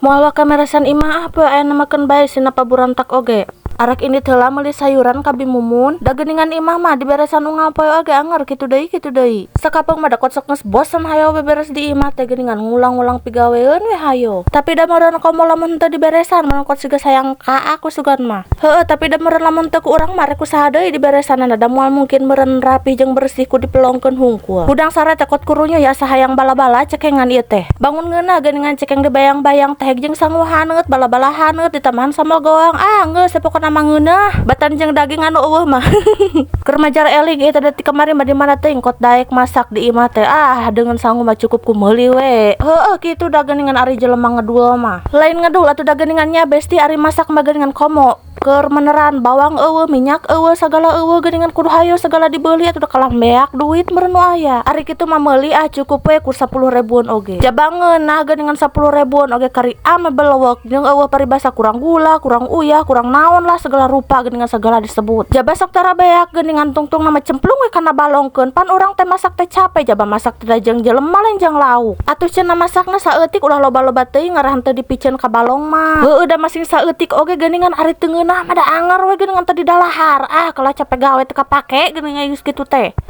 Moal waka meresan imah ah, poe aya makeun bae sina paburantak oge. Arek indit heula meuli sayuran ka Bi Mumun. Da geuningan imah mah diberesan unggal poe oge anger kitu deui kitu deui. Sakapeung mah da kot sok geus bosen hayo beberes di imah teh, geuningan ngulang-ngulang pigaweun we hayo. Tapi da meureun komo lamun henteu diberesan meureun kot siga sayang ka aku sugan mah. Heueuh, tapi da meureun lamun teu ku urang mah rek ku saha deui diberesanana, da moal mungkin meureun rapih jeung bersih ku dipelongkeun hungkul. Hudang sare teh kot kurunya ya asa hayang bala-bala cekengan ieu teh. Bangun ngeunah geuningan cekeng dibayang-bayang teh jeung sangu haneut, bala-bala haneut ditambahan sambal goang. Ah, geus pokona mah ngeunah. Batan jeung daging anu euweuh mah. Keur majar eling ieu teh ti kamari mah di mana teuing kot daek masak di imah teh. Ah, dengan sangu mah cukup ku meuli we. Heueuh, kitu da geuningan ari jelema ngedul mah. Lain ngedul atuh da geuningan nya, besti, ari masak mah geuningan komo keur meneran bawang euweuh, minyak euweuh, sagala euweuh, geuningan kudu hayo segala dibeli atuh, da kalah beak duit meureun nu aya. Ari kitu mah meuli ah cukup we ku 10 ribuan oge. Jaba ngeunah geuningan 10 ribuan oge kari ame belewek jeung euweuh paribasa kurang gula, kurang uyah, kurang naon lah segala rupa geuningan segala disebut. Jaba sok tara beak geuningan tungtung nama cemplung we kana balongkeun, pan urang teh masak teh capek, jaba masak teh jeung jelema lain jeung lauk. Atuh cenah masakna saeutik, ulah loba-loba teuing ngarah henteu dipiceun ka balong mah. Heueuh, da masing saeutik oge geuningan ari teu ngeunah mah da anger we geuningan teu didalahar. Ah, kalah capek gawe teu kapake geuningan geus kitu teh.